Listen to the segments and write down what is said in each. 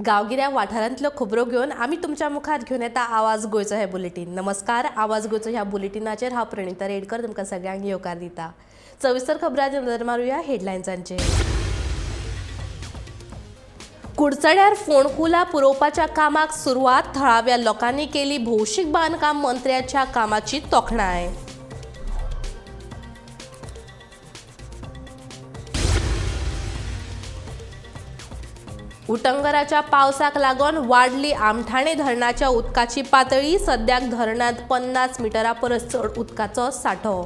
गांवगिऱ्या वाठारांतल्यो खबरो घेवन आमी तुमच्या मुखार घेवन येता आवाज गोंयचो हे बुलेटीन. नमस्कार, आवाज गोंयचो ह्या बुलेटिनाचेर हांव प्रणिता रेडकर तुमकां सगळ्यांक येवकार दिता. सविस्तर खबरांचेर नदर मारुया हेडलायन्सांचेर. कुडचड्यार फोंडकुलां पुरोवपाच्या कामाक सुरवात, थळाव्या लोकांनी केली भौशीक बांदकाम मंत्र्याच्या कामाची तोखणाय. उटंगराच्या पावसाक लागून वाडली आमठाणे धरणाच्या उदकाची पातळी, सद्याक धरणांत 50 मिटरा परस चड उदकाचो सांठो.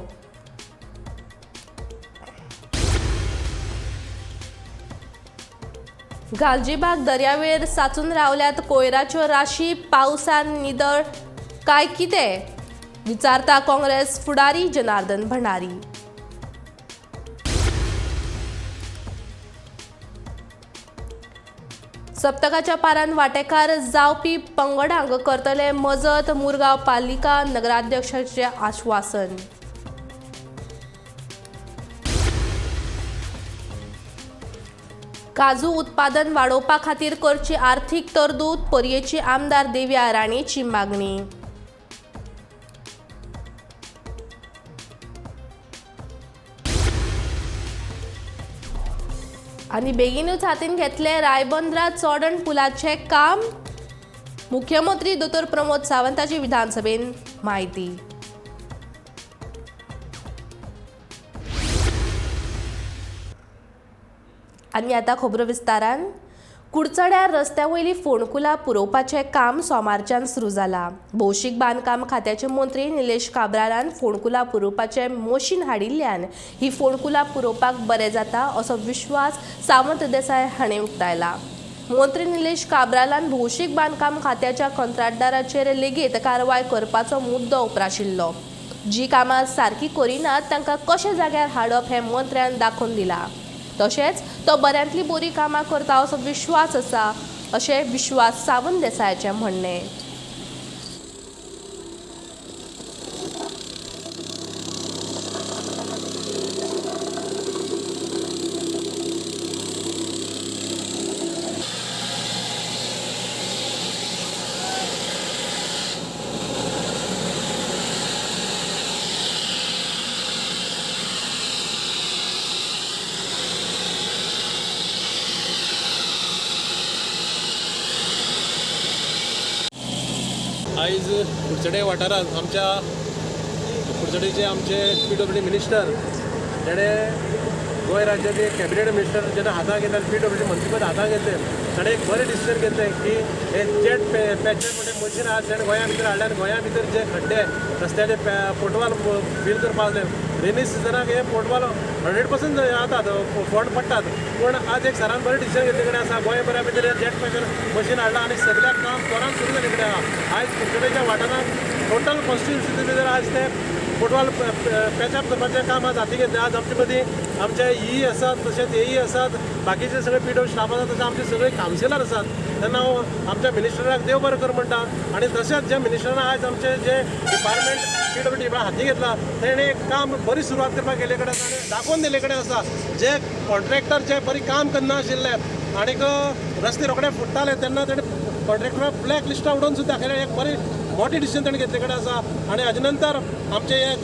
गालजीबाग दर्यावेळेर साचून रावल्यात कोयराच्यो राशी, पावसान निदळ काय कितें, विचारता काँग्रेस फुडारी जनार्दन भंडारी. सप्तकाच्या पारान वांटेकार जावपी पंगडांक करतले मजत, मुरगांव पालिका नगराध्यक्षाचें आश्वासन. काजू उत्पादन वाडोवपा खातीर करची आर्थीक तरतूद, पर्येची आमदार देविया राणेची मागणी. आनी बेगीनूच हातीन घेतले रायबंद्रा चोडण पुलाचें काम, मुख्यमंत्री दोतोर प्रमोद सावंताची विधानसभेन म्हायती. आनी आतां खबरो विस्तारान. कुडचड्यार रस्त्या वयली फोंडकुलां पुरोवपाचें काम सोमारच्यान सुरू जालां. भौशीक बांदकाम खात्याचे मंत्री निलेश काब्रालान फोंडकुलां पुरोवपाचें मोशीन हाडिल्ल्यान ही फोंडकुलां पुरोवपाक बरें जाता असो विश्वास सावंत देसाय हांणी उक्तायला. मंत्री निलेश काब्रालान भौशीक बांदकाम खात्याच्या कंत्राटदाराचेर लेगीत कारवाय करपाचो मुद्दो उप्राशिल्लो. जी कामां सारकी करिनात तांकां कशें जाग्यार हाडप हें मंत्र्यान दाखोवन दिलां. तशेंच तो बऱ्यांतली बरी कामां करता असो विश्वास आसा अशें विश्वास सावंत देसायाचें म्हणणें. आयज कुडचडे वाठारांत आमच्या कुडचडेचे आमचे पीडब्ल्यूडी मिनिस्टर जेणे गोंय राज्याचे कॅबिनेट मिनिस्टर जेन्ना हाताक घेतले आनी पीडब्ल्यूडी मंत्रीपद हाताक घेतलें, ताणें एक बरें डिसिजन घेतलें की हे जेट पॅचर म्हणजे मशीन आहा तेणें गोंया भितर हाडलें आनी गोंया भितर जे खड्डे रस्त्याचे पोटवाल फील करपाक लागले. रेनी सिजनाक हे पोटवाल 100% जातात, फोंड पडटात, पूण आज एक सरान बरें डिसिजन घेतले कडेन आसा. गोंयभरा भितर हे जेट पॅचर मशीन हाडलां आनी सगळ्या काम त्वरान सुरू जाल्ले कडेन आहा. आयज कुडचडेच्या वाठारांत टोटल कॉन्स्टिट्युन्सी भितर आज ते पोटवाल पॅचअप करपाचें काम आज हाती घेतलें. आज आमचे मदीं आमचे ई आसात, तशेंच एई आसात, बाकीचे सगळे पी डब्ल्यू स्टाफ आसात, तशें आमचे सगळे कावन्सिलर आसात. तेन्ना हांव आमच्या मिनिस्टराक देव बरें कर म्हणटा आनी तशेंच जे मिनिस्टरान आयज आमचे जे डिपार्टमेंट पी डब्ल्यू डी हाती घेतला तेणें एक काम बरी सुरवात करपाक गेल्ले कडेन आसा आनी दाखोवन दिल्ले कडेन आसा. जे कॉन्ट्रॅक्टर जे बरी काम करनाशिल्ले आनीक रस्ते रोखडे फुट्टाले तेन्ना तेणें कॉन्ट्रॅक्टराक ब्लॅक लिस्टां उडोवन सुद्दां दाखयलें. एक बरी मोठी डिसिजन ताणें घेतले कडेन आसा आनी हाजे नंतर आमचे हे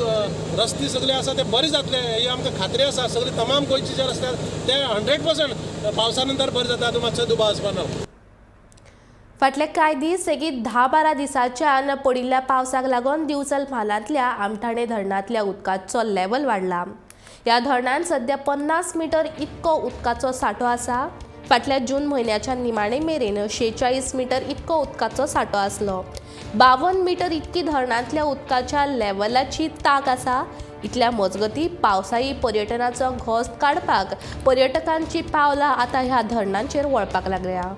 रस्ते सगळे आसा ते बरे जातले ही आमकां खात्री आसा. सगळे तमाम गोंयचे जे रस्ते आसा ते 100% पावसा नंतर बरे जाता, हातूंत मातसो दुबाव आसपा ना. फाटले कांय दीस सेगीत 10-12 दिसांच्यान पडिल्ल्या पावसाक लागून दिवचल म्हालांतल्या आमठाणे धरणांतल्या उदकाचो लेवल वाडला. ह्या धरणांत सद्या 50 मिटर इतको उदकाचो सांठो आसा. फाटल्या जून म्हयन्याच्या निमाणे मेरेन 46 मिटर इतको उदकाचो सांठो आसलो. 52 मिटर इतकी धरणांतल्या उदकाच्या लेवलाची तांक आसा. इतल्या मजगती पावसाळी पर्यटनाचो घोस्त काडपाक पर्यटकांची पावलां आतां ह्या धरणांचेर वळपाक लागल्या.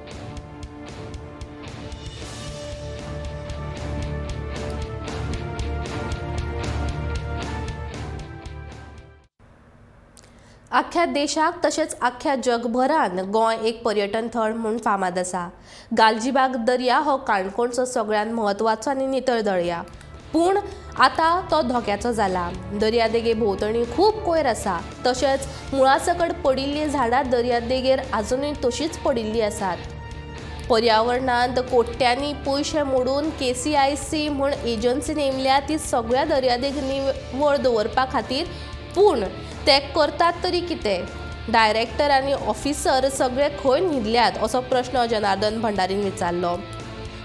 आख्ख्या देशाक तशेंच आख्ख्या जगभरान गोंय एक पर्यटन थळ म्हूण फामाद आसा. गालजीबाग दर्या हो काणकोणचो सगळ्यांत म्हत्वाचो आनी नितळ दर्या, पूण आतां तो धोक्याचो जाला. दर्यादेगे भोंवतणी खूब कोयर आसा, तशेंच मुळा सकट पडिल्लीं झाडां दर्यादेगेर आजुनूय तशींच पडिल्लीं आसात. पर्यावरणांत कोट्यांनी पयशे मोडून केसीआयसी म्हूण एजन्सी नेमल्या ती सगळ्या दर्यादेग निवळ दवरपा खातीर, पूण ते करतात तरी कितें? डायरेक्टर आनी ऑफिसर सगळे खंय न्हिदल्यात असो प्रश्न जनार्दन भंडारीन विचारलो.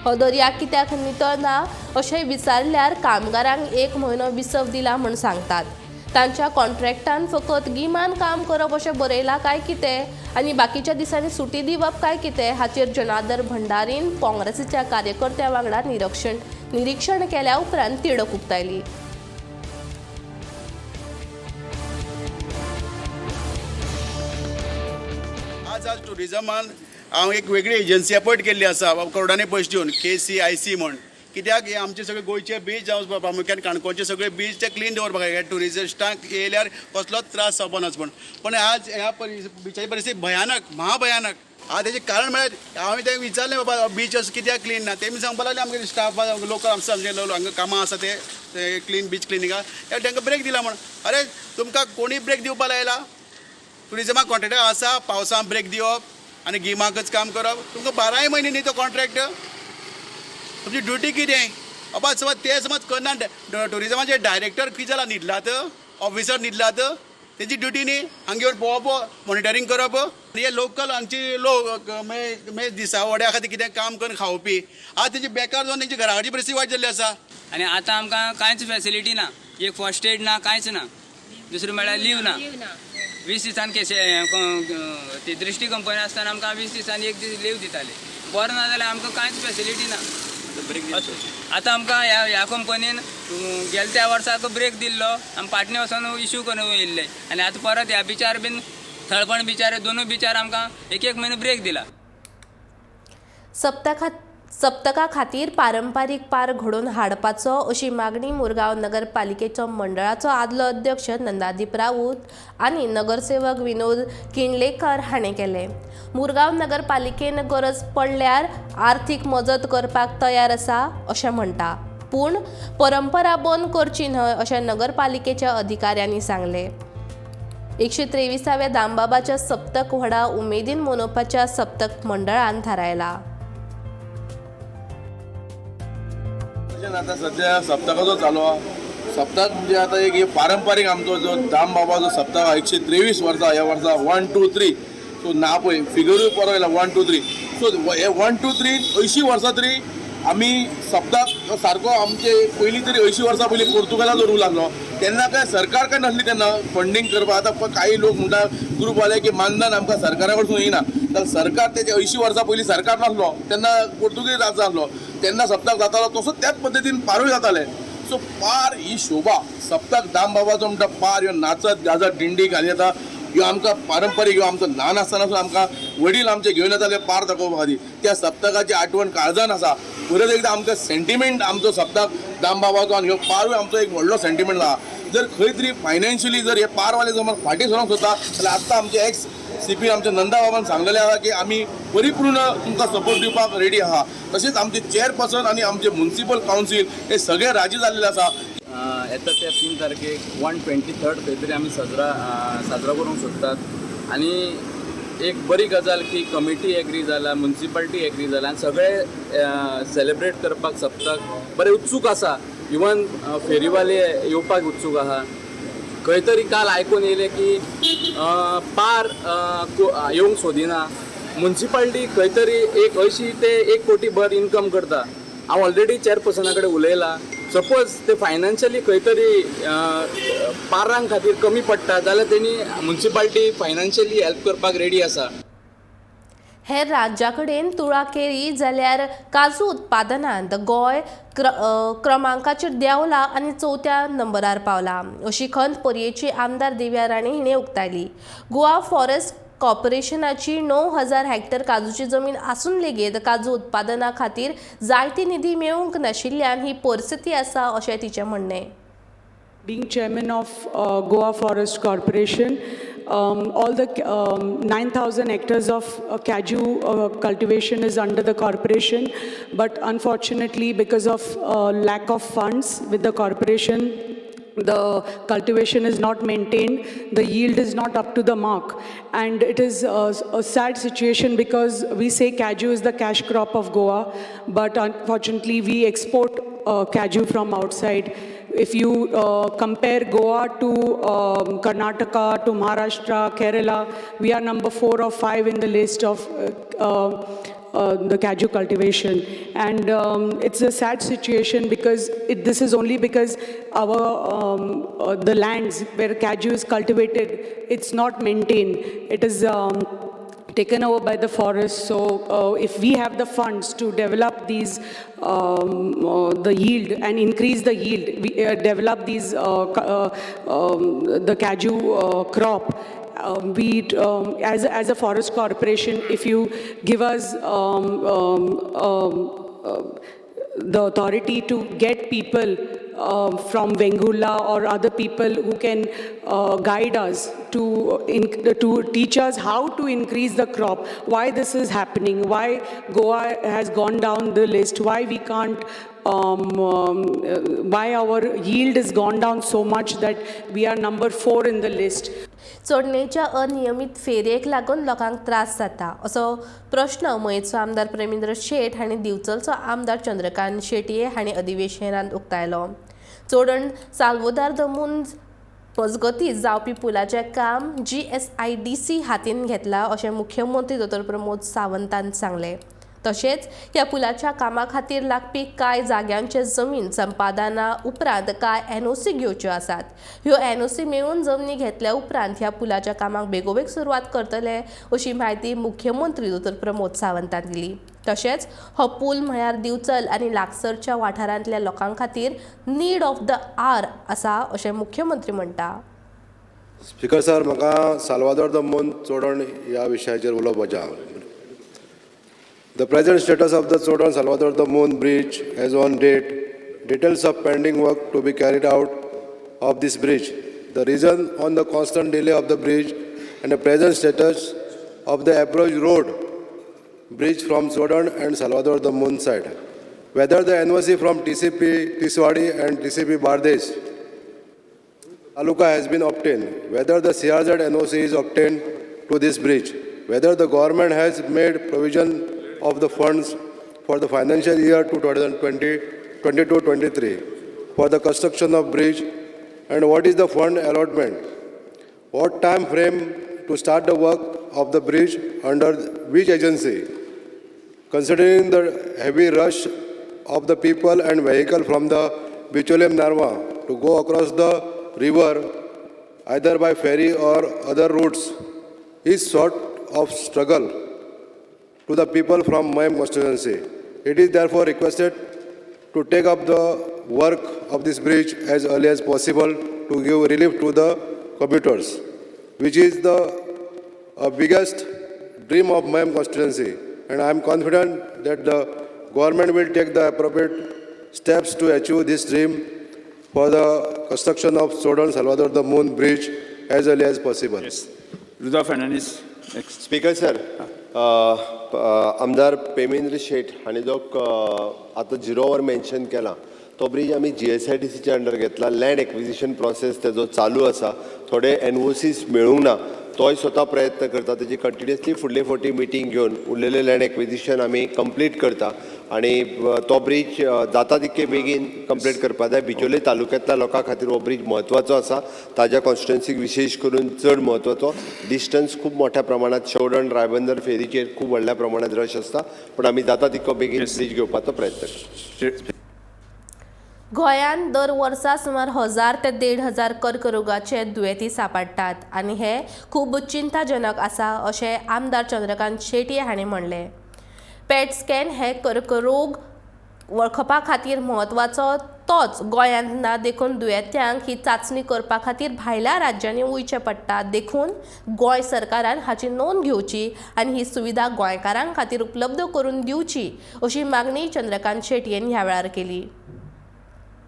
हो दर्या कित्याक नितळना अशें विचारल्यार कामगारांक एक म्हयनो विसव दिला म्हूण सांगतात. तांच्या कॉन्ट्रॅक्टान फकत गिमान काम करप अशें बरयलां काय कितें आनी बाकीच्या दिसांनी सुटी दिवप काय कितें हाचेर जनार्दन भंडारीन काँग्रेसीच्या कार्यकर्त्यां वांगडा निरिक्षण केल्या उपरांत तिडक उक्तायली. आज आज टुरिजमान हांव एक वेगळी एजन्सी अपॉयंट केल्ली आसा करोडांनी पयशे दिवन KCIC म्हण. कित्याक हे आमचे सगळे गोंयचे बीच जावं प्रामुख्यान काणकोणचे सगळे बीच ते क्लीन दवरपाक जाय. ट्युरिस्टांक येयल्यार कसलोच त्रास जावपा नाच म्हण. पण आज ह्या बिचाची परिस्थिती भयानक, महाभयानक. आज तेजें कारण म्हळ्यार हांवें तें विचारलें बाबा बीच असो कित्याक क्लीन ना, तेमी सांगपाक लागले आमगे स्टाफ लोकल आमचे हांगा कामां आसा ते क्लीन बीच क्लिनिंगाक तांकां ब्रेक दिला म्हण. अरे तुमकां कोणी ब्रेक दिवपा लायला? टुरिजमाक कॉन्ट्रॅक्ट आसा पावसान ब्रेक दिवप आनी गिमाकच काम करप, तुमकां बाराय म्हयने न्ही तो कॉन्ट्रॅक्ट. तुमची ड्युटी कितें बाबा? समज ते समज करना, टुरिजमाचे डायरेक्टर कितें जाला, न्हिदलात? ऑफिसर न्हिदलात? तेंची ड्युटी न्ही हांगा येवन पळोवप, मॉनिटरींग करप. हे लोकल हांगचे लोक मे दिसा वड्या खातीर कितें काम करून खावपी आज तेंची बेकार जावन तेंची घरा कडची परिस्थिती वायट जाल्ली आसा. आनी आतां आमकां कांयच फॅसिलिटी ना, एक फर्स्ट एड ना, कांयच ना. दुसरें म्हळ्यार लीव ना. 20 दिसान केसे ती दृश्टी कंपनी आसतना आमकां 20 दिसांनी एक दीस लीव दिताले. बरें ना जाल्यार आमकां कांयच फॅसिलिटी ना. आतां आमकां ह्या कंपनीन गेले त्या वर्साक ब्रेक दिल्लो, आमी पाटणे वचोन इशू करून येयल्ले आनी आतां परत ह्या बिचार बीन थळपण बिचार दोनूय बिचार आमकां एक एक म्हयनो ब्रेक दिला. सप्तका खातीर पारंपारीक पार घडोवन हाडपाचो अशी मागणी मुरगांव नगरपालिकेचो मंडळाचो आदलो अध्यक्ष नंदादीप राऊत आनी नगरसेवक विनोद किणलेकर हाणें केलें. मुरगांव नगरपालिकेन गरज पडल्यार आर्थीक मजत करपाक तयार आसा अशें म्हणटा, पूण परंपरा बंद करची न्हय अशें नगरपालिकेच्या अधिकाऱ्यांनी सांगलें. 123व्या दामबाबाच्या सप्तक व्हडा उमेदीन मनोवपाच्या सप्तक मंडळान थारायला. आतां सद्या सप्तकाचो चालू आहा. सप्तक म्हणजे आतां एक पारंपारीक आमचो जो दामबाबाचो सप्तक आहा 123 वर्सां, ह्या वर्सा 1 2 3 सो ना पळय फिगरूय बरो येयला 1 2 3. सो हे 1 2 3 80 वर्सां तरी आमी सप्तक सारको आमचे पयलीं तरी 80 वर्सां पयलीं पोर्तुगालाचो रूल आसलो तेन्ना काय सरकार काय नासली तेन्ना फंडींग करपाक. आतां काही लोक म्हणटा ग्रुपवाले की मानधन आमकां सरकारा कडसून येयना, जाल्यार सरकार तेजे 80 वर्सां पयलीं सरकार नासलो तेन्ना पोर्तुगीज राजा आसलो तेन्ना सप्तक जातालो तसो त्याच पद्दतीन पारूय जाताले. सो पार ही शोभा सप्तक दामबाबाचो म्हणटा पार ह्यो नाचत गाजत दिंडी घाली येता. ह्यो आमकां पारंपारीक ह्यो आमचो ल्हान आसतना आमकां वडील आमचे घेवन येताले पार दाखोवपा खातीर. त्या सप्तकाची आठवण काळजान आसा. परत एकदां आमकां सेंटिमेंट आमचो सप्तक दामबाबाचो आनी ह्यो पारूय आमचो एक व्हडलो सेंटिमेंट आसा. जर खंय तरी फायनान्शियली जर हे पारवाले जर फाटीं सरोंक सोदता जाल्यार आत्तां आमचे एक्स CP आमचे नंदा बाबान सांगलेलें आसा की आमी परिपूर्ण तुमकां सपोर्ट दिवपाक रेडी आहा. तशेंच आमचे चेअरपर्सन आनी आमचे म्युनिसिपल कावन्सील हे सगळे राजी जाल्ले आसा. येता त्या 3 तारखेक 123 खंय तरी आमी साजरो करूंक सोदतात. आनी एक बरी गजाल की कमिटी एग्री जाला, म्युनिसिपालिटी एग्री जाला आनी सगळे सेलिब्रेट करपाक सप्तक बरे उत्सूक आसा. इवन फेरीवाले येवपाक उत्सूक आहा. खंय तरी काल आयकून येयलें की पार येवंक सोदिना. म्युनिसिपालिटी खंय तरी एक 80 ते 1 कोटी भर इनकम करता. हांव ऑलरेडी चेअरपर्सना कडेन उलयलां. सपोज ते फायनान्शियली खंय तरी पारां खातीर कमी पडटा जाल्यार तेणी म्युनिसिपालिटी फायनान्शियली हेल्प करपाक रेडी आसा. हेर राज्या कडेन तुळा केली जाल्यार काजू उत्पादनांत गोंय क्रमांकाचेर देंवला आनी 4थ्या नंबरार पावला अशी खंत पर्येची आमदार दिव्या राणे हिणें उक्तायली. गोवा फॉरेस्ट कॉर्पोरेशनाची 9,000 हॅक्टर काजूची जमीन आसून लेगीत काजू उत्पादना खातीर जायती निधी मेळूंक नाशिल्ल्यान ही परिस्थिती आसा अशें तिचें म्हणणें. Being chairman of Goa Forest Corporation, all the 9,000 hectares of cashew cultivation is under the corporation, but unfortunately because of lack of funds with the corporation, The cultivation is not maintained, the yield is not up to the mark. And it is a sad situation because we say cashew is the cash crop of Goa, but unfortunately we export cashew from outside. If you compare Goa to Karnataka, to Maharashtra, Kerala, we are number 4 or 5 in the list of the cashew cultivation. And it's a sad situation because this is only because our the lands where cashew is cultivated, it's not maintained. It is taken over by the forest. So if we have the funds to develop these, the yield and increase the yield, we develop these the cashew crop. As a forest corporation, if you give us the authority to get people from Vengurla or other people who can guide us to teach us how to increase the crop, why this is happening, why Goa has gone down the list, why we can't, why our yield has gone down so much that we are number 4 in the list. चोडणेच्या अनियमीत फेरयेक लागून लोकांक त्रास जाता असो प्रश्न मयेचो आमदार प्रेमेंद्र शेट हांणी दिवचलचो आमदार चंद्रकांत शेटये हांणी अधिवेशनांत उक्तायलो. चोडण साल्वोदार दमून मजगतीं जावपी पुलाचें काम GSIDC हातीन घेतलां अशें मुख्यमंत्री दोतोर प्रमोद सावंतान सांगलें. तशेंच ह्या पुलाच्या कामा खातीर लागपी कांय जाग्यांचे जमीन संपादना उपरांत कांय NOC घेवच्यो आसात. ह्यो NOC मेळून जमनी घेतल्या उपरांत ह्या पुलाच्या कामाक बेगोबेग सुरवात करतले अशी म्हायती मुख्यमंत्री दोतोर प्रमोद सावंतान दिली. तशेंच हो पूल म्हळ्यार दिवचल आनी लागसरच्या वाठारांतल्या लोकां खातीर नीड ऑफ the our आसा अशें मुख्यमंत्री म्हणटा. स्पिकर सर, म्हाका साल्वादोर दमोन चोडण ह्या विशयाचेर उलोवपाचें आहा. The present status of the Chodon Salvador the Moon Bridge as on date, details of pending work to be carried out of this bridge, the reason on the constant delay of the bridge, and the present status of the approach road bridge from Chodon and Salvador the Moon side. Whether the NOC from TCP Tiswadi and TCP Bardes Taluka has been obtained, whether the CRZ NOC is obtained to this bridge, whether the government has made provision of the funds for the financial year 2022-23 for the construction of bridge, and what is the fund allotment, what time frame to start the work of the bridge, under which agency, considering the heavy rush of the people and vehicle from the Bicholim Narwa to go across the river either by ferry or other routes is sort of struggle to the people from Mayem constituency. It is therefore requested to take up the work of this bridge as early as possible to give relief to the commuters, which is the biggest dream of Mayem constituency. And I am confident that the government will take the appropriate steps to achieve this dream for the construction of Chodon Salvador the Moon Bridge as early as possible. Yes. Rudolph Fernandes. Next. Speaker sir, आमदार पेमेंद्र शेट हांणी जो आतां zero वर mention केला तो bridge आमी GSIDCच्या under घेतला. Land acquisition process तेजो चालू आसा, थोडे NOCs मेळूंक ना, तोय स्वता प्रयत्न करता. तेजी कंटिन्युअसली फुडले फावटी मिटींग घेवन उरलेले लँड एक्विजिशन आमी कंप्लीट करता आनी तो ब्रीज जाता तितके बेगीन कंप्लीट करपाक जाय. बिचोले तालुक्यांतल्या लोकां खातीर हो ब्रीज म्हत्वाचो आसा, ताज्या कॉन्स्टिट्युएन्सीक विशेश करून चड म्हत्वाचो. डिस्टन्स खूब मोठ्या प्रमाणात चोडण रायबंदर फेरीचेर खूब व्हडल्या प्रमाणात रश आसता, पूण आमी जाता तितको बेगीन ब्रीज घेवपाचो प्रयत्न करता. गोंयांत दर वर्सा सुमार 1000 ते 1500 कर्करोगाचे दुयेंती सांपडटात आनी हे खूब चिंताजनक आसा अशें आमदार चंद्रकांत शेटये हांणी म्हणलें. पॅट स्कॅन हे कर्करोग वळखपा खातीर म्हत्वाचो तोच गोंयांत ना, देखून दुयेंत्यांक ही चांचणी करपा खातीर भायल्या राज्यांनी वयचें पडटा. देखून गोंय सरकारान हाची नोंद घेवची आनी ही सुविधा गोंयकारां खातीर उपलब्ध करून दिवची अशी मागणी चंद्रकांत शेटयेन ह्या वेळार केली.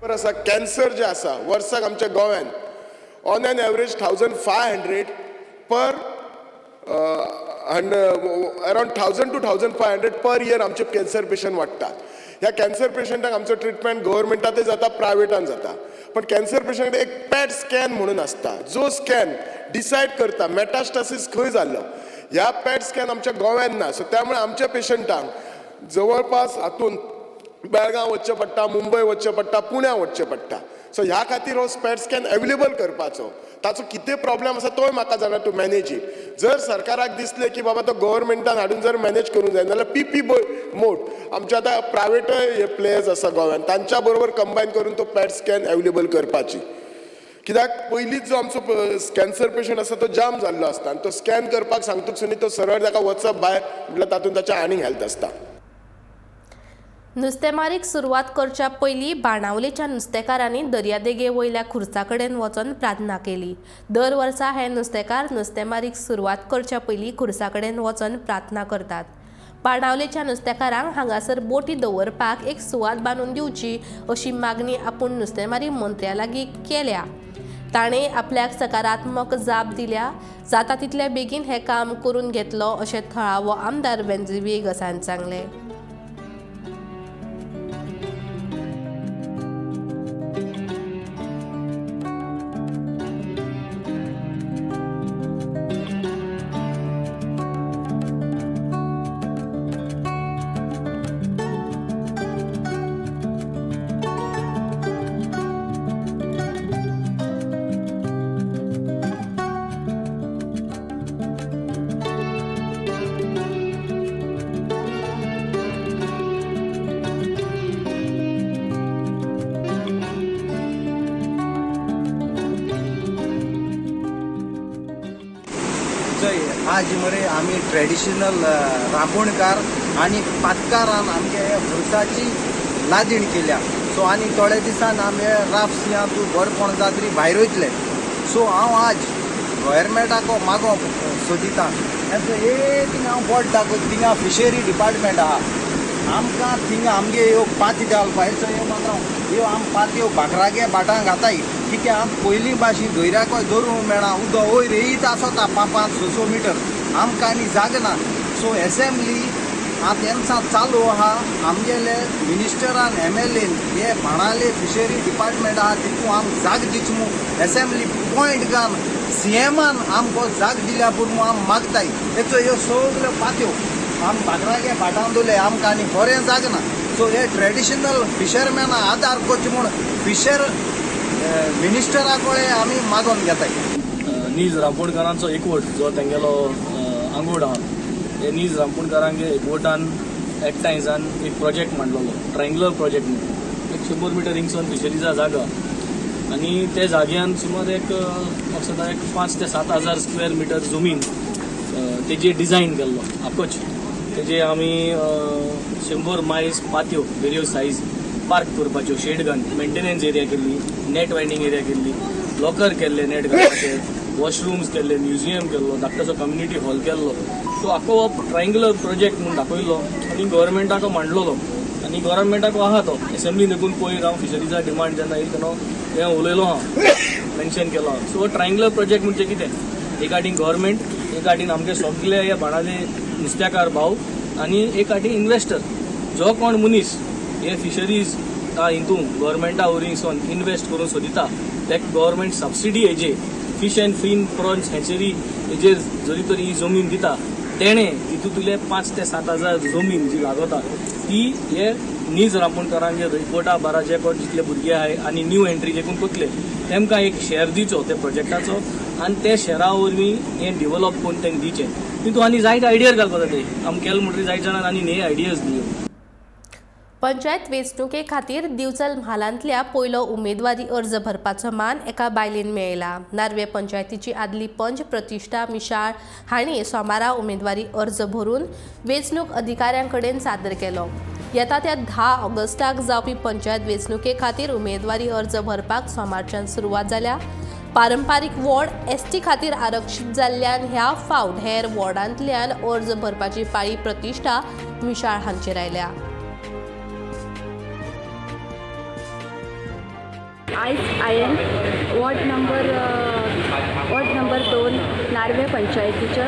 आसा कॅन्सर जे आसा वर्साक आमच्या गोव्यान on an average 1500 per around 1000 to 1500 per year आमचे कॅन्सर पेशंट वाडटात. ह्या कॅन्सर पेशंटाक आमचो ट्रिटमेंट गव्हर्मेंटांतय जाता, प्रायवेटान जाता. पण कॅन्सर पेशंट एक पॅट स्कॅन म्हणून आसता, जो स्कॅन डिसायड करता मेटास्टासीस खंय जाल्लो. ह्या पॅट स्कॅन आमच्या गोव्यान ना. सो त्यामुळे आमच्या पेशंटांक जवळपास हातून बेळगांव वचचें पडटा, मुंबय वचचें पडटा, पुण्या वचचें पडटा. सो ह्या खातीर हो पॅट स्कॅन एवेलेबल करपाचो. ताचो कितें प्रॉब्लेम आसा तोय म्हाका जाणा टू मॅनेज it. जर सरकाराक दिसलें की बाबा तो गव्हर्मेंटान हाडून जर मॅनेज करूंक जाय जाल्यार पीपी मोड आमचे आतां प्रायवेटय हे प्लेयर्स आसा गोव्यान, तांच्या बरोबर कंबायन करून तो पॅट स्कॅन एवेलेबल करपाची. कित्याक पयलींच जो आमचो कॅन्सर पेशंट आसा तो जाम जाल्लो आसता आनी तो स्कॅन करपाक सांगतूच सुनी तो सरळ ताका वचप भायर म्हटल्यार तातूंत ताचें आनीक हेल्थ आसता. नुस्तेमारीक सुरवात करच्या पयलीं बाणावलेच्या नुस्तेकारांनी दर्यादेगे वयल्या खुर्सा कडेन वचून प्रार्थना केली. दर वर्सा हे नुस्तेकार नुस्तेमारीक सुरवात करच्या पयलीं खुर्सा कडेन वचून प्रार्थना करतात. बाणावलेच्या नुस्तेकारांक हांगासर बोटी दवरपाक एक सुवात बांदून दिवची अशी मागणी आपूण नुस्तेमारी मंत्र्या लागीं केल्या. ताणें आपल्याक सकारात्मक जाप दिल्या. जाता तितल्या बेगीन हें काम करून घेतलो अशें थळावो आमदार वेंझी व्हिएगसान सांगलें. आज मरे आमी ट्रेडिशनल रांपोणकार आनी पातकारान आमगे खुर्साची लादीण केल्या. सो आनी थोड्या दिसान आमी राफ सिंहा तूं बरेपण जातरी भायर वयतले. सो हांव आज गव्हर्मेंटाक मागो सोदिता एक थिंगा हांव बोट दाखयता, थिंगा फिशरी डिपार्टमेंट आहा. आमकां थिंगा आमगे ह्यो पाती घालपा ह्यो मात्र ह्यो आम पातयो भाकरागे भाटां घाताय कित्याक आम पयलीं भाशेन धैर्याकय धरूंक मेळना. उदक वयर येयत आसता 5-5, 6 मिटर, आमकां आनी जाग ना. सो एसेंब्ली आतां तेन्ना चालू आहा. आमगेले मिनिस्टरान MLA हे बाणाले फिशरी डिपार्टमेंट आहा तितून आम जाग दिच म्हूण एसेंब्ली पॉयंट घालून CMान आमकां जाग दिल्या पुरो म्हूण आम मागताय. हेचो ह्यो सगल्यो पात्यो आम भाकरागे भाटां दवरले, आमकां आनी बरें जाग ना. सो हे ट्रेडिशनल फिशरमॅना आदार करचे म्हूण फिशर मिनिस्टरा कडेन आमी मागोन घेताय. नीज रांपोणकारांचो एकवट जो तेंगेलो आंगोड आहा, हे नीज रांपोणकारांगे एकवटान एकठांय जावन एक प्रोजेक्ट मांडलेलो, ट्रायंगुलर प्रोजेक्ट म्हणून. एक 100 मिटर हिंगसून फिशरीचा जागा आनी त्या जाग्यान सुमार एक म्हाका एक 5 ते 7 हजार स्क्वेअर मिटर जमीन तेजे डिझायन केल्लो आकोच. तेजे आमी 100 मायल्स पात्यो वेरियस सायज पार्क करपाच्यो, शेड घालून मेंटेनन्स एरिया केल्ली, नेट वायंडींग एरिया केल्ली, लॉकर केल्ले नेट घालपाचे, वॉशरूम्स केल्ले, म्युझियम केल्लो, धाकटोसो कम्युनिटी हॉल केल्लो. सो आख्खो हो ट्रायंगुलर प्रोजेक्ट म्हूण दाखयल्लो आनी गव्हर्मेंटाक मांडलेलो आनी गव्हर्मेंटाक आहा तो एसेंब्ली देखून पयर हांव फिशरीजा डिमांड जेन्ना येयली तेन्ना हें उलयलो हांव, मेन्शन केलो. सो ट्रायंगुलर प्रोजेक्ट म्हणजे कितें, एक आटीन गव्हर्मेंट, एक आटीन आमगे सगळे हे बाणाले नुस्त्याकार भाव आनी एक आटीन इन्वेस्टर. जो कोण मनीस हे फिशरीज हितून गव्हर्मेंटा वरवीं इन्वेस्ट करूंक सोदिता ताका गव्हर्मेंट सबसिडी हेजेर fish and fin prawns hatchery हेजेर जरी तर ही जमीन दिता तेणें तितूंतले 5 ते 7 हजार जमीन जी लागता ती हे नीज रांपोणकारांक एकवटा बारा जे कोण जितले भुरगे आहाय आनी न्यू एंट्री जे कोण कोतले तेमकां एक शेअर दिवचो त्या प्रोजेक्टाचो आनी ते शेरा वरवीं हें डिवलॉप करून तांकां दिवचें. तितून आनी जायते आयडियाज घालपा जाता, आमी केलें म्हणटकीर जायते जाणां आनी न्ही आयडियाज दियो. पंचायत वेंचणुके खातीर दिवचल म्हालांतल्या पयलो उमेदवारी अर्ज भरपाचो मान एका बायलेन मेळयला. नार्वे पंचायतीची आदली पंच प्रतिष्ठा मिशाळ हांणी सोमारा उमेदवारी अर्ज भरून वेंचणूक अधिकाऱ्यां कडेन सादर केलो. येता त्या 10 ऑगस्टाक जावपी पंचायत वेंचणुके खातीर उमेदवारी अर्ज भरपाक सोमारच्यान सुरवात जाल्या. पारंपारीक वॉर्ड ST खातीर आरक्षीत जाल्ल्यान ह्या फावट हेर वॉर्डांतल्यान अर्ज भरपाची पाळी प्रतिष्ठा मिशाळ हांचेर आयल्या. आयज हांवें वॉर्ड नंबर 2 नार्वे पंचायतीच्या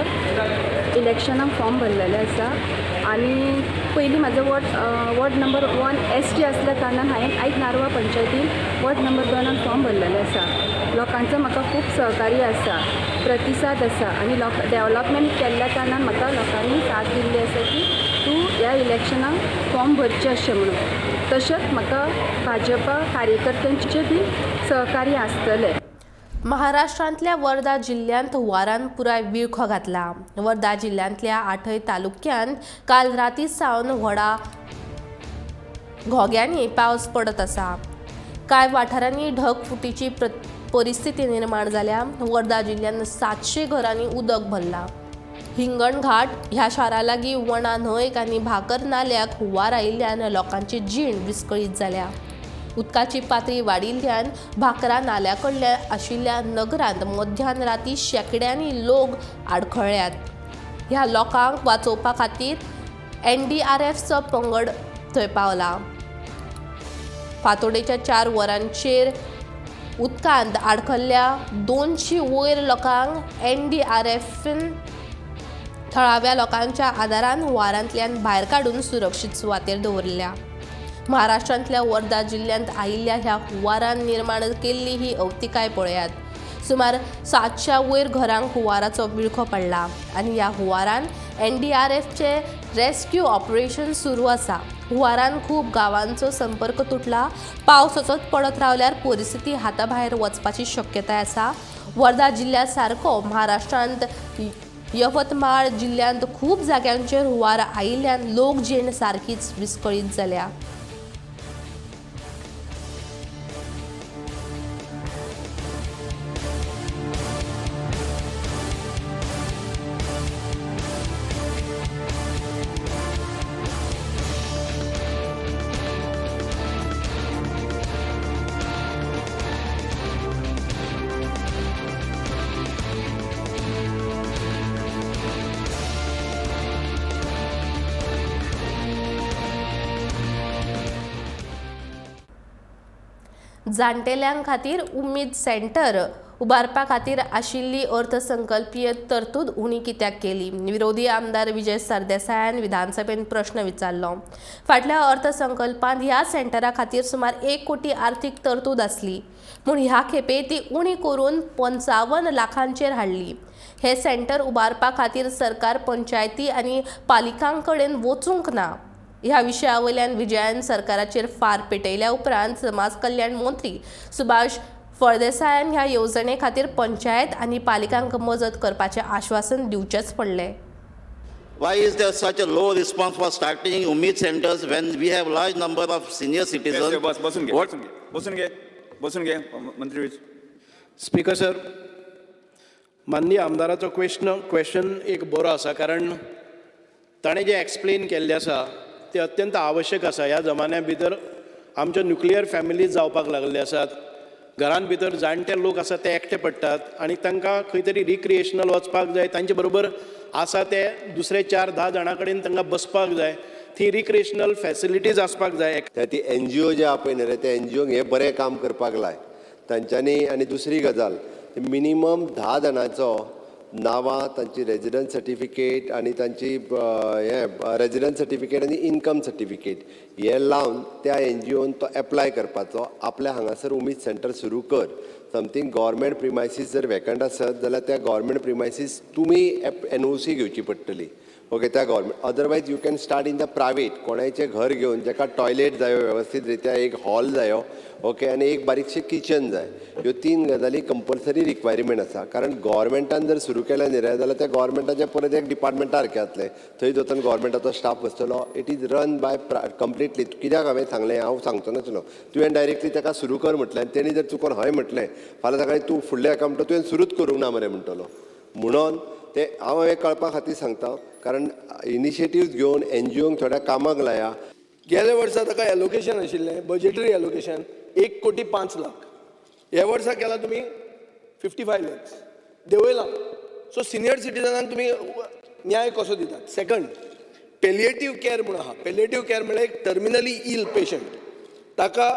इलेक्शनाक फॉर्म भरलेले आसा आनी पयलीं म्हाजो वॉर्ड नंबर 1 ST आसल्या कारणान हांवें आयज नार्वा पंचायतीन वॉर्ड नंबर 2 फॉर्म भरलेले आसा. लोकांचो म्हाका खूब सहकार्य आसा, प्रतिसाद आसा आनी लोक डेवलपमेंट केल्ल्या कारणान म्हाका लोकांनी साथ दिल्ली आसा की तूं ह्या इलेक्शनाक फॉर्म भरचें अशें म्हणून. तशेंच म्हाका भाजपा कार्यकर्त्यांचें बी सहकार्य आसतलें. महाराष्ट्रांतल्या वर्धा जिल्ल्यांत हुंवारान पुराय विळखो घातला. वर्धा जिल्ल्यांतल्या 8 तालुक्यांत काल राती सावन व्हडा घोग्यांनी पावस पडत आसा. कांय वाठारांनी ढगफुटीची परिस्थिती निर्माण जाल्या. वर्धा जिल्ल्यांत 700 घरांनी उदक भरला. हिंगणघाट ह्या शारा लागीं वणा न्हंयक आनी भाकर नाल्याक हुंवार आयिल्ल्यान लोकांची जीण विस्कळीत जाल्या. उदकाची पातळी वाडिल्ल्यान भाकरा नाल्या कडल्या आशिल्ल्या नगरांत मध्यान राती शेंकड्यांनी लोक आडखळ्ळ्यात. ह्या लोकांक वाचोवपा खातीर NDRFचो पंगड थंय पावला. फांतोडेच्या 4 वरांचेर उदकांत आडखळ्ळ्या 200 वयर लोकांक NDRFन थळाव्या लोकांच्या आदारान हुंवारांतल्यान भायर काडून सुरक्षीत सुवातेर दवरल्या. महाराष्ट्रांतल्या वर्धा जिल्ल्यांत आयिल्ल्या ह्या हुंवारान निर्माण केल्ली ही अवतिकाय पळयात. सुमार 700 वयर घरांक हुंवाराचो विळखो पडला आनी ह्या हुंवारान NDRFचे रेस्क्यू ऑपरेशन सुरू आसा. हुंवारान खूब गांवांचो संपर्क तुटला. पावस असोच पडत रावल्यार परिस्थिती हाता भायर वचपाची शक्यताय आसा. वर्धा जिल्ल्या सारको महाराष्ट्रांत यवतमाळ जिल्ल्यांत खूब जाग्यांचेर हुंवार आयिल्ल्यान लोकजीण सारकीच विस्कळीत जाल्या. जाणटेल्यां खातीर उमेद सेंटर उबारपा खातीर आशिल्ली अर्थसंकल्पीय तरतूद उणी कित्याक केली? विरोधी आमदार विजय सरदेसायान विधानसभेन प्रश्न विचारलो. फाटल्या अर्थसंकल्पांत ह्या सेंटरा खातीर सुमार 1 कोटी आर्थीक तरतूद आसली, पूण ह्या खेपे ती उणी करून 55 लाखांचेर हाडली. हे सेंटर उबारपा खातीर सरकार पंचायती आनी पालिकां कडेन वचूंक ना. ह्या विशया वयल्यान विजयान सरकाराचेर फार पेटयल्या उपरांत समाज कल्याण मंत्री सुभाष फळदेसायान ह्या येवजणे खातीर पंचायत आनी पालिकांक मजत करपाचें आश्वासन दिवचेंच पडलें. Why is there such a low response for starting Umeed centers when we have large number of senior citizens? बसून घे, बसून घे, बसून घे मंत्री. स्पीकर सर, माननीय आमदाराचो क्वेश्चन एक बरो आसा, कारण ताणें जें एक्सप्लेन केल्लें आसा ते अत्यंत आवश्यक आसा. ह्या जमान्या भितर आमच्यो न्युक्लियर फॅमिलीज जावपाक लागल्ले आसात. घरान भितर जाणटे लोक आसात ते एकटे पडटात आनी तांकां खंय तरी रिक्रिएशनल वचपाक जाय, तांचे बरोबर आसा ते दुसरे 4-10 जाणां कडेन तांकां बसपाक जाय, ती रिक्रिएशनल फॅसिलिटीज आसपाक जाय. ती NGO जे आहा पळय न्ही रे, ते NGOंक हें बरें काम करपाक लाय तांच्यांनी. आनी दुसरी गजाल, मिनिमम 10 जाणांचो नांवां, तांची रेजिडन्स सर्टिफिकेट आनी तांची हें रेजिडन्स सर्टिफिकेट आनी इनकम सर्टिफिकेट हे लावन त्या NGOन तो एप्लाय करपाचो. आपल्या हांगासर उमेद सेंटर सुरू कर. समथींग गव्हर्मेंट प्रिमायसीस जर वेकंट आसत जाल्यार त्या गव्हर्मेंट प्रिमायसीस तुमी NOC घेवची पडटली. ओके, त्या government. Otherwise you can start in the private. कोणायचें घर घेवन जाका टॉयलेट जायो वेवस्थीत रित्या, एक हॉल जायो, ओके, आनी एक बारीकशें किचन जाय. ह्यो 3 गजाली कंपल्सरी रिक्वायरमेंट आसा. कारण गव्हर्मेंटान जर सुरू केलें न्ही रे जाल्यार त्या गव्हर्मेंटाचें परत एक डिपार्टमेंटा सारकें जातलें. थंय वचून गव्हर्मेंटाचो staff बसतलो. It is run by completely. कित्याक हांवें सांगलें, हांव सांगचो नासलो, तुवें डायरेक्टली ताका सुरू कर म्हटलें आनी तेणी जर चुकोन हय म्हटलें, फाल्यां सकाळीं तूं फुडलें हाका म्हणटा तुवें सुरूच करूंक ना मरे म्हणटलो. म्हणून ते हांव हें कळपा खातीर सांगता, कारण इनिशिएटीव घेवन NGOंक थोड्या कामाक लाया. गेल्या वर्सा ताका एलोकेशन आशिल्लें, बजेटरी एलोकेशन 1,05,00,000. ह्या वर्सा केला तुमी 55 lakhs देंवयला. सो सिनियर सिटीजनांक तुमी न्याय कसो दितात? सेकंड, पेलिएटीव केअर म्हणून आहा. पेलिएटीव केअर म्हळ्यार एक टर्मिनली इल पेशंट, ताका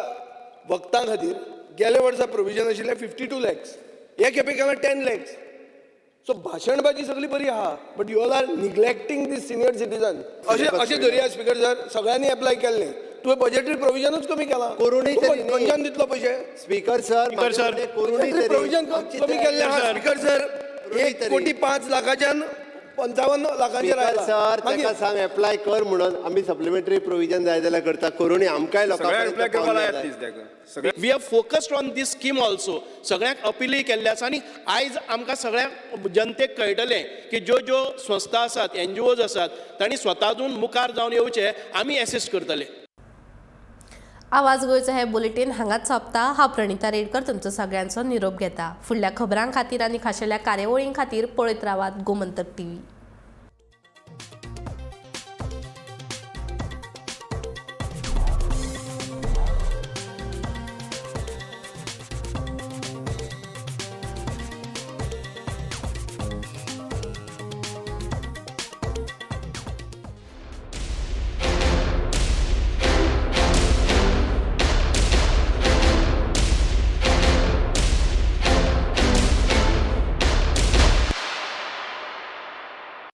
वखदां खातीर गेल्या वर्सा प्रोविजन आशिल्लें 52 lakhs, हे खेपे केलां 10 lakhs. सो भाशणबाजी सगळी बरी आहा, but you all are neglecting the senior citizen. अशें अशें धरया स्पीकर सर, सगळ्यांनी एप्लाय केल्लें, तुवें बजेटरी प्रोविजनूच कमी केलां. करूनय तूं तरी न्ही. खंयच्यान दितलो पयशे? स्पीकर सर, करूनय बजेटरी तरी. प्रोविजन आमची कमी केल्लें आहा तयारी. Speaker sir. करूनय एक तरी. कोटी 5 लाखाच्यान 55 लाखांचेर स्पीकर आयला. सर, मागीर ताका सांग एप्लाय कर म्हणून. आमी सप्लिमेंटरी प्रोविजन जाय जाल्यार करता, करूनय आमकांय लोकां सगळ्यांक पर्यंत एप्लाय करपा पावूंक लायात जाय. प्लीज ताका. We have focused on this scheme also. सगळ्यांक अपिलूय केल्लें आसा आनी आयज आमकां सगळ्या जनतेक कळटलें की ज्यो ज्यो संस्था आसात, एनजीओज आसात, तांणी स्वतातून मुखार जावन येवचें, आमी एसिस्ट करतले. आवाज गोंयचो हे बुलेटीन हांगाच सोंपता. हांव प्रणिता रेडकर तुमचो सगळ्यांचो निरोप घेता. फुडल्या खबरां खातीर आनी खाशेल्या कार्यावळीं खातीर पळयत रावात गोमंतक टीव्ही.